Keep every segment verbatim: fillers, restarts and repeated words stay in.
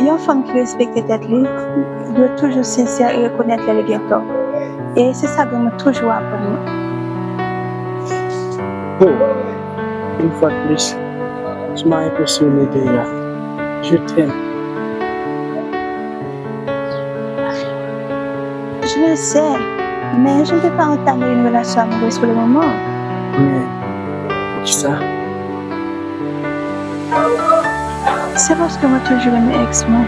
Yon fanm ki respekte tèt li dwe toujou sensè e rekonèt lè li gen tò. E se sa granmoun toujou aprann mwen. Oh, une fois de plus, tu m'as impressionné, Deya. Je t'aime. Je le sais, mais je ne peux pas entamer une relation amoureuse pour le moment. Men, poukisa? Se paske mwen toujou renmen ex mwen.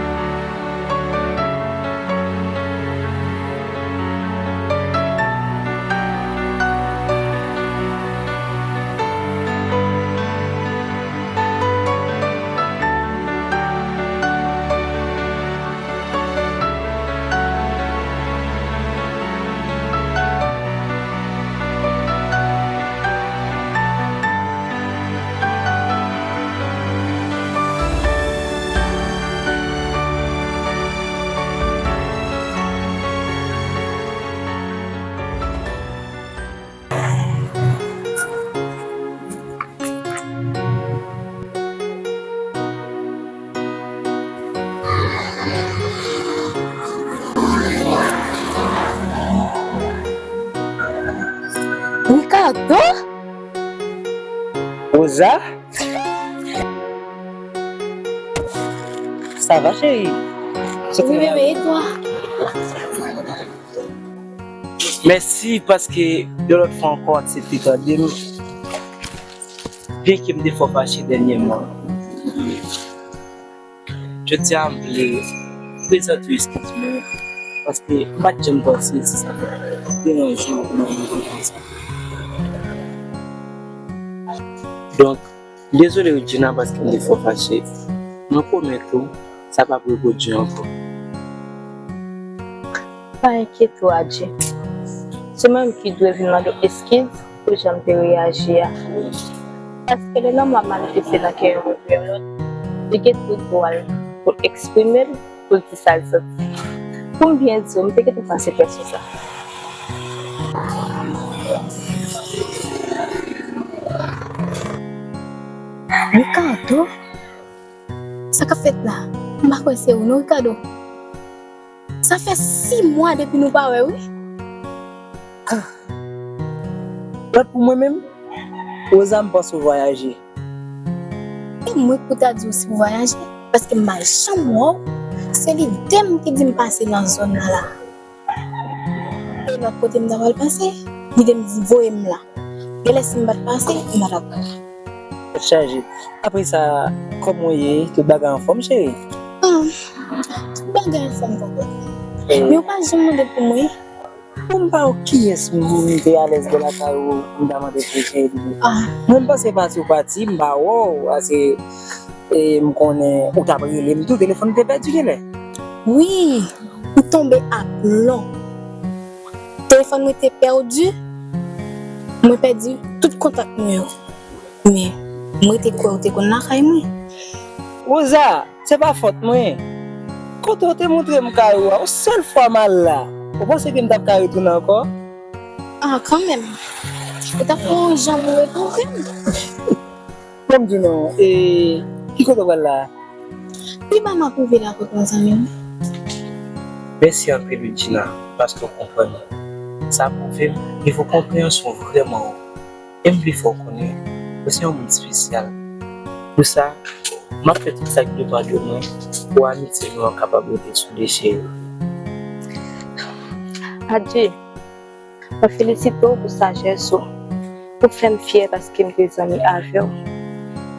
Ricardo? Rosa? Ça va, chérie? Oui, bébé, et toi? Mèsi paske yon lòt fwa ankò w aksepte tande m. Byenke m te fò fache dènyèman. Jodi a m vle prezante w eskiz mwen paske m pa t janm panse se sa k ap deranje w nan yon relasyon. Donk, dezole Regina paske m te fò fache. Mwen pwomèt ou, sa p ap repwodui ankò. Pa enkyete w, Adji. Se mwen menm ki dwe vin mande w eskiz pou jan m te reyaji a. Paske lè lanmou ap manifeste nan kè yon moun pou yon lòt, li gen tout dwa l pou l eksprime l, pou l di sa l santi. Pou m byen di w, m te gentan panse tèt sou sa. Ricardo? Sa k ap fèt la? M pa kwè se ou non, Ricardo. Sa fè sis mwa depi nou pa wè, wi. Plat pou mwen menm, Rosa, m panse w vwayaje. E mwen k pou ta di w si w vwayaje, paske m pa janm wè w. Se lide m ki di m pase nan zòn nan la. E lòt kote m ta pral pase, lide m di voye m la. Genlè si m pa t pase, m pa t ap wè w. Tèt chaje. Apre sa, kòman w ye? Tout bagay anfòm, cheri? Hmm, tout bagay anfòm, kòkòt. Men w pa janm mande pou mwen. Bon, m pa wè kiyès moun te alèz bò lakay ou, m ta mande pou cheri. Ah. Mwen, m panse pati w pati, m pa wè w, paske, e, m konnen ou t ap rele m tou, telefòn ou te pèdi genlè. Wi, ou tonbe aplon. Telefòn mwen te pèdi, mwen pèdi tout kontak mwen yo. Men, mwen te kwè ou te konn lakay mwen. Rosa, se pa fòt mwen. Kote w te montre m kay ou a, yon sèl fwa m al la. Ou panse ke m t ap ka retounen ankò? Ah, kanmenm. Ou t ap fè yon jan pou retwouve m. Ban m di w non, e, ki kote w pral la? Pi ba m ap rive la kot mwen, zanmi m. Mèsi anpil, Regina, paske w konprann mwen. Sa pwouve m nivo konpreyansyon w vrèman wo. E m vle fè w konnen, ou se yon moun espesyal. Pou sa, m ap fè tout sa k depann de mwen pou amitye nou an kapab rete soude, cheri. Adji, mwen felisite w pou sajès ou. Ou fè m fyè paske m te zanmi avè w.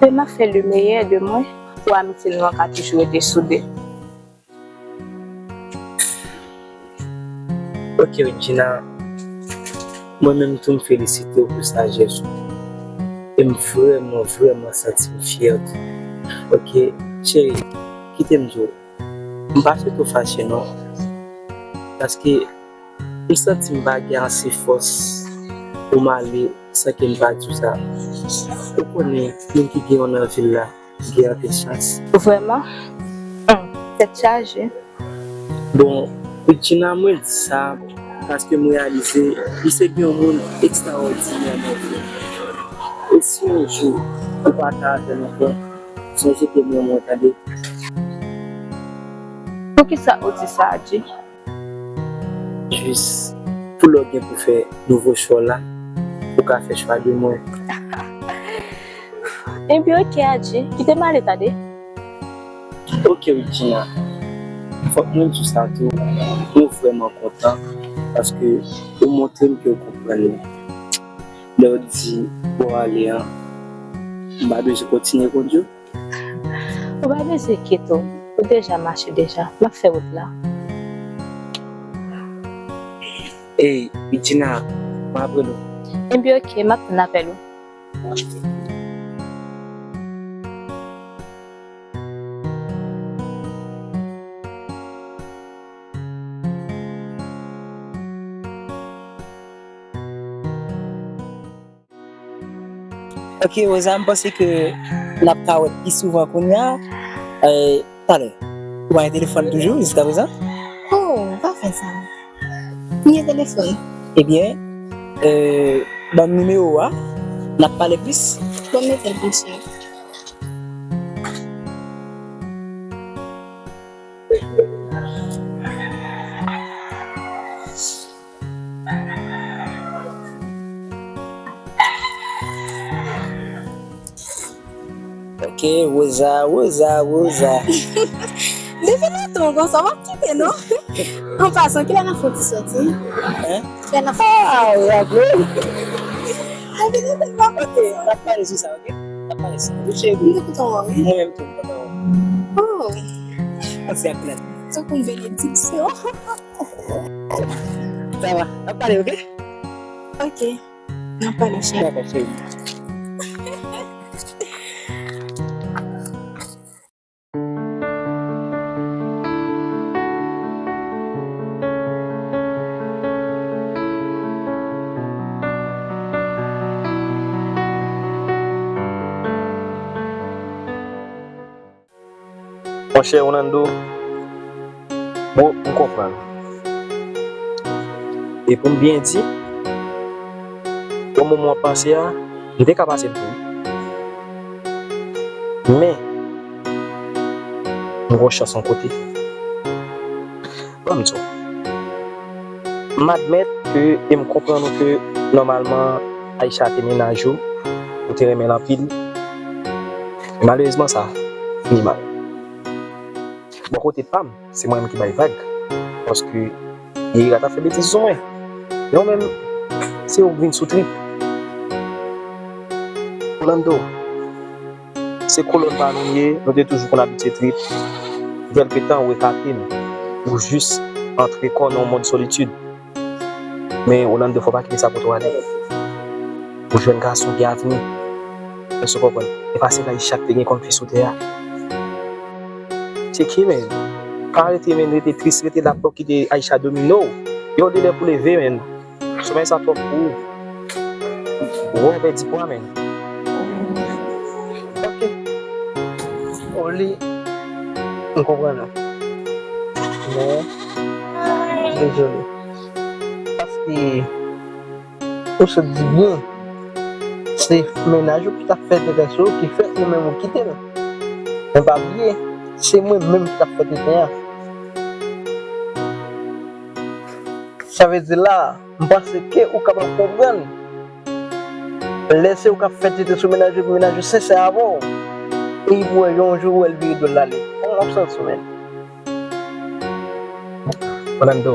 E m ap fè le meyè de mwen pou amitye nou an ka toujou rete soude. Ok, Regina, mwen menm tou m felisite w pou sajès ou. E m vrèman, vrèman santi m fyè tou. Ok, cheri, kite m di w, m pa swete w fache non. Paske m santi m pa gen ase fòs pou m ale san ke m pa di w sa. Ou konnen, moun ki gen w nan vil la, gen anpil chans. Vrèman? Hum, tèt chaje. Bon, Regina, mwen di sa paske m reyalize li se yon moun ekstraòdinè nan vi m. E si yon jou ou pa ta avè m ankò, sonje ke m renmen w, tande? Poukisa ou di sa, Adji? Jis pou lè w gen pou fè nouvo chwa w la, ou ka fè chwa de mwen. Ebyen, oke, Adji, kite m ale tande. Oke, Regina. Fòk mwen di w sa tou, mwen vrèman kontan paske ou montre m ke w konprann mwen. Lè w di pou w ale an, m pa bezwen kontinye kondui w. Ou pa bezwen enkyete w, ou deja mache deja. M ap fè wout la. Ey, Regina, m ap rele w. Ebyen, oke, m ap tann apèl ou. Ok, Rosa, m panse ke n ap ka wè pi souvan kounye a. Eh, talè, ou pa gen telefòn toujou, jiskaprezan? Oh, pa fè sa. M gen telefòn. Ebyen, eh, ban m nimewo a, n ap pale plis. Bon, m mete l pou chè. Ok, Rosa, Rosa, Rosa. Depi lontan w konsa, w ap kite, non? An pasan, kilè n ap fè yon ti sòti? Hein? Kilè n ap fè yon ti sòti? Ah, Rosa. Depi lontan w ap fè yon ti sòti. Ok, n ap pale sou sa, ok? N ap pale sou sa. Ou cheri. M te kontan wè w, wi. Mwen menm tou, m kontan wè w. Oh. Mèsi anpil. Tankou yon benediksyon. Sa va, n ap pale, ok? Ok. N ap pale, cheri. Dakò, cheri. Monchè Orlando, bro, m konprann. E pou m byen di, nan moman w ap pase a, m te ka pase l tou wi. Men, m gen yon chans yon kote. Ban m di w. M admèt ke, e m konprann ou ke nòmalman Aisha te mennaj ou, ou te renmen l anpil. Malerezman sa fini mal. Bò kote pa m, se mwen menm ki bay vag. Paske Yeira t ap fè betiz sou mwen. Men ou menm, se ou k vin sou trip. Orlando, se kolòn pa nou ye, nou te toujou konn abitye trip. Kèlke tan ou ekate m, ou jis antre kò w nan yon mond solitid. Men Orlando, fò w pa kite sa pote w ale. Ou jèn gason gen avni. Èske w konprann? E pa se Aisha k te gen kòm fi sou tè a. Se ki, men? Pa rete, men, rete tris, rete la pou w kite Aisha domine w. Yo, li lè pou leve, men. Somèy sa twòp pou ou. Ou wè w pèdi pwa, men. Ok. Oli, m konprann ou. Men, dezole. Paske, ou sot di byen, se mennaj ou ki t ap fè tenten sou ou ki fè ou menm ou kite l. Men pa bliye, se mwen menm ki t ap fè tenten an. Sa vle di la, m panse ke ou kapab konprann. Lè se ou k ap fè tenten sou mennaj ou, epi mennaj ou sensè avè w, e pou wè yon jou ou wè l vire do l ale. Kòman w ap santi w menm? Orlando,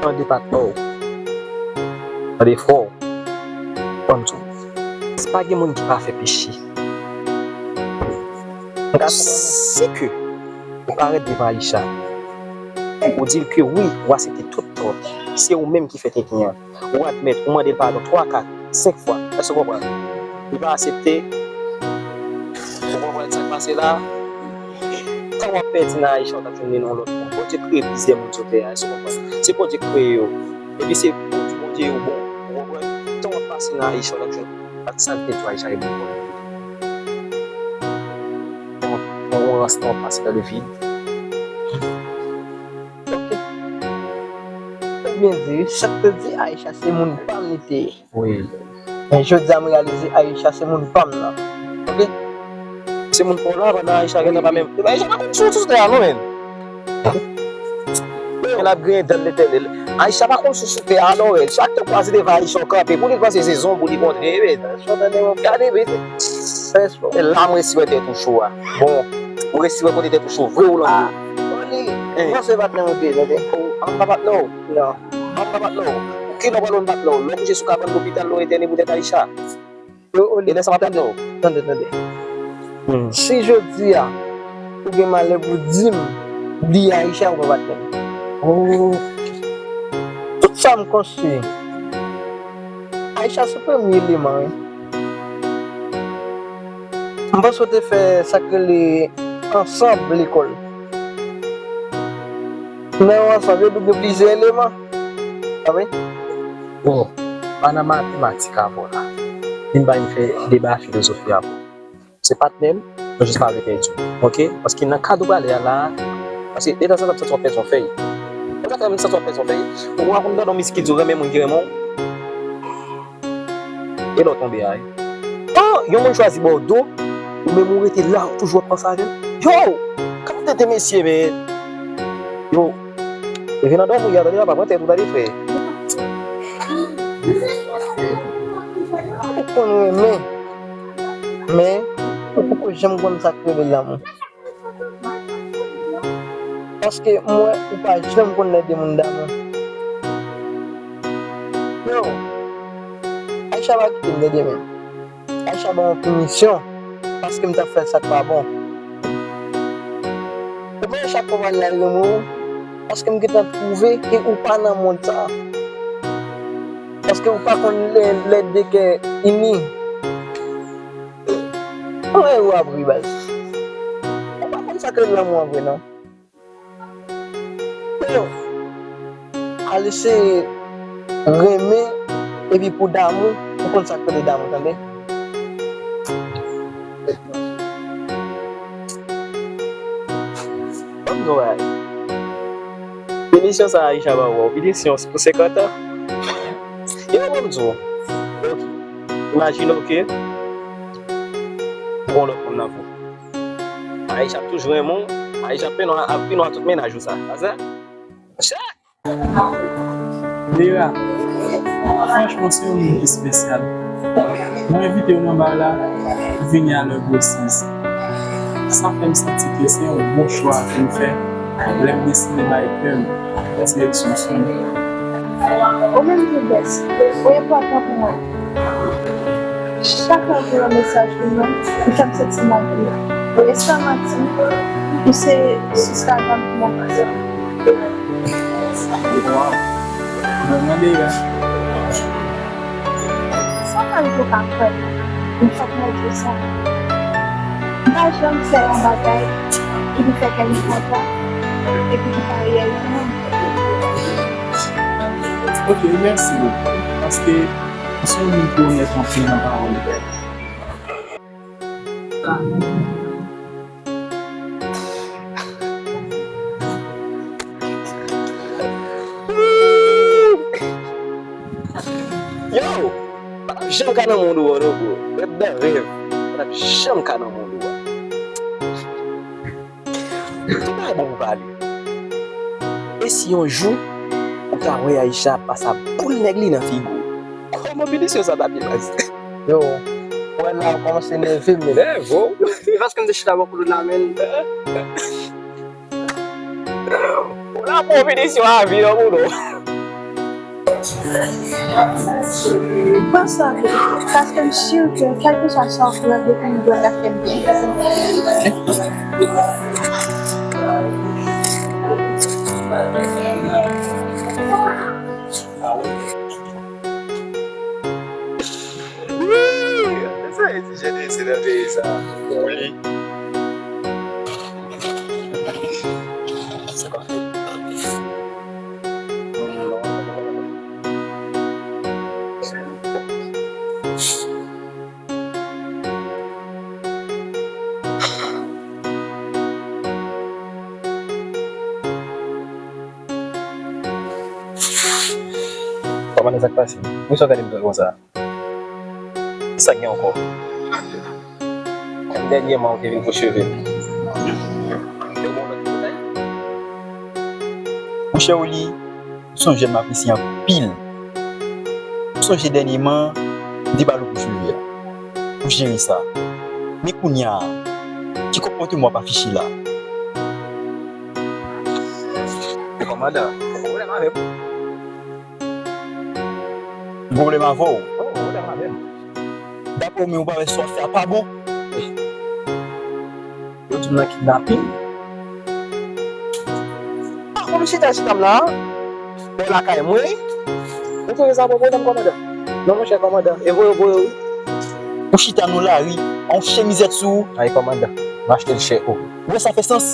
mande patnè w, mande frè w, ban m di w, pa gen moun ki pa fè peche. M ka si ke ou parèt devan Aisha, ou di l ke wi, ou aksepte tout tò, se ou menm ki fè tenten an. Ou admèt, ou mande l padon twa, kat, senk fwa. Èske w konprann? Li pa aksepte. Ou konprann sa k pase la? Tan w ap pèdi nan Aisha, w t ap jwenn li nan yon lòt moun. Bondye kreye plizyè moun sou tè a, èske w konprann? Se Bondye k kreye yo. Epi se pwodui Bondye yo bon. Ou konprann? Tan w ap pase nan Aisha, w t ap jwenn ak sa l te di Aisha e bon pou ou. Yon, yon rans tan w ap pase nan le vid. Ok. Ou byen di, sa k te di Aisha se moun pa m li te ye. Wi. Men jodi a m reyalize Aisha se moun pa m nan. Ok? Se moun pa w la, pandan Aisha gentan pa menm. Aisha pa konn sou, sou tè a non, men. Men l ap griyen dan l, Letènèl. Aisha pa konn sou, sou tè a non, men. Chak tan w kwaze devan Aisha, w kanpe. Pou li panse se zonbi li kontre, men. Gade, men. Respè. E la, m resi wè tèt ou cho a. Bon, ou resi wè kote tèt ou cho vre, ou lan. Oli, m panse patnè w te, tande. Oh, an pa patnè w? Non. An pa patnè w? Kilè w pral wè m patnè w? Lè w kouche sou kabann lopital, lè w entène poutèt Aisha? Yo, Oli, e lè sa w ap tande, tande, tande. Hmm. Si jodi a, ou gen malè pou di m, di Aisha ou pa patnè m. Oh. Tout sa m konstwi, Aisha se premye eleman, wi. M panse w te fè sa k rele ansanm lekòl. Nan yon ansanm, yo dwe gen plizyè eleman. Pa vre? Bon, m pa nan matematik avè w la. Vin bay m fè deba filozofi avè w. Se patnè m, mwen jis pa vle pèdi w. Oke? Paske nan kad ou prale a la, paske detanzantan m santi w ap pèdi yon fèy. Detanzantan m santi w ap pèdi yon fèy. Ou konn tande yon miskit di w renmen moun ki renmen w. E lè w tonbe a, wi. Oh, yon moun chwazi ba w do, ou menm ou rete la, ou toujou ap panse avè l. Yo! Kantite mesye, men. Yo! Leve nan dòmi w, tande, papa, pran tèt ou, tande, frè. Ou konn renmen, men ou poko janm konn sa k rele lanmou. Paske m wè ou pa janm konn lè de moun damou. Yo, Aisha pa kite m tande, men. Aisha ban yon pinisyon paske m t ap fè l sa k pa bon. Ou konnen chak fwa w pale a, l renmen w, paske m gentan twouve ke ou pa nan mond sa. Paske ou pa konn lè, lè de kè ini. Anyen ou ap ri, baz. Ou pa konn sa k rele lanmou an vre, non. Yo, al eseye renmen epi pou damou, ou konn sa k rele damou, tande? Ban m di w bagay. Pinisyon sa a, Aisha ba w, pinisyon pou senkant an. Yo, ban m di w. Oke. Imajine w ke ou gen yon lòt moun nan vi w. Aisha ap toujou renmen w. Aisha ap pini w, ap pini w a tout mennaj ou sa. Pa sa? Lera, franchman, se yon moun espesyal. Mwen envite w nan ba la, vini a lè presiz. Sa fè m santi ke se yon bon chwa ke m fè lè m deside bay kè m direksyon sou nou. Ou menm tou, Bès, ou enpòtan pou mwen. Chak lè w voye yon mesaj pou mwen, ou fè m santi m anvi. E san manti, ou se sous lajan pou mwen. Waw! Mwen mande ya. Sa pa rive w ka kwè, m fòk mwen di w sa. M pa janm fè yon bagay ki pou fè kè m kontan epi ki pa reyèl pou mwen. Ok, mèsi bokou. Paske ou se yon moun ki onèt anpil nan pawòl ou. Yo! Pa t ap janm ka nan mond ou an non, bro. Menm nan rèv, pa t ap janm ka nan mond ou an. Tout bagay bon pou pale. E si yon jou, ou ta wè Aisha ap pase ap boul nèg li nan figi w? Kòman pinisyon sa t ap ye, baz? Yo, mwen la, ou kòmanse nève m, men. Nève w? Se paske m te chita bò kote w la, men. Ou la pou pinisyon a vi, non, pou nou. Pran sa, paske m si ke kèlkeswa sa w pran depi m jwenn l ap fè m byen. Wi! Sa e ti jèn isi nan peyi sa. Wi. Kòman sa k pase? Poukisa w gade m konsa? Kisa k gen ankò? Kòm dènyèman ou te vin pou cheve m. Yo bon lòt koutay? Monchè Willy, ou se yon jèn m apresye anpil. M sonje dènyèman, m te ba l ou pou cheve a. Ou jere sa. Men kounye a, ki konpòteman w ap afiche la? Kòmandan, ou pwoblèm avè m? Gen pwoblèm avè w? Oh, ou pwoblèm avè m. Daprè w menm, ou pa wè sa w ap fè a pa bon? Yo di m nan kidnapin. Ah, pou m chita, chita m la. Bò lakay mwen. Ou twouve sa pran pwoblèm, kòmandan? Non, monchè, kòmandan. E voye, voye, wi. Ou chita nan lari, a yon chen mizèt sou ou. Ay, kòmandan. M achte l chè, o. Ou wè sa fè sans?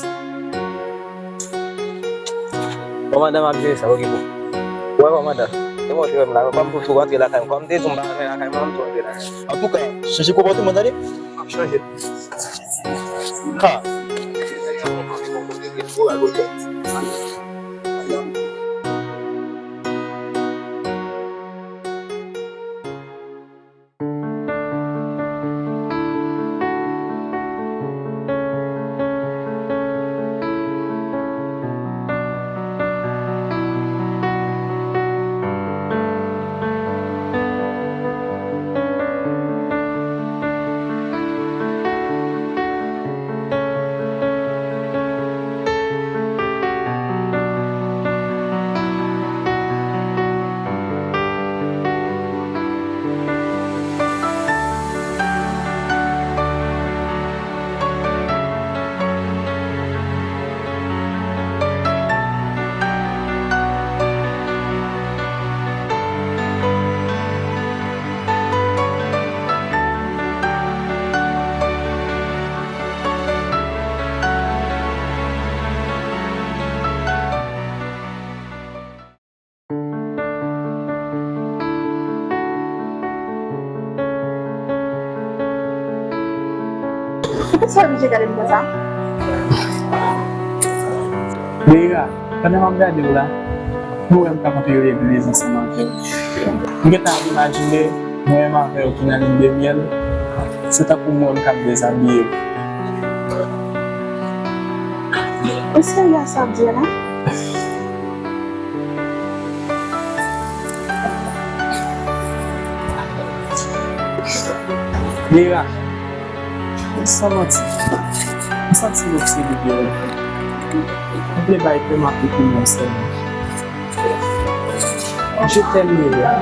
Kòmandan, m ap jere sa, oke, bon. Wè, kòmandan, e montre m la, ban m pou tou rantre lakay mwen. Kòm m te di w m pa renmen lakay mwen, m tou rantre lakay mwen. Antouka, chanje konpòteman, tande? M ap chanje. Ha! Poukisa w oblije gade m konsa? Deira, pandan m ap gade w la, mwen wè m ka kontre legliz ansanm avè w. M gentan ap imajine mwen menm avè w ki nan line de myèl, se tankou m wè m k ap dezabiye w. Ou serye ak sa w ap di a la? Mira, san manti, m santi m obsede de ou. M vle bay kè m ak tout poumon sèlman. Je t'aime, Mira.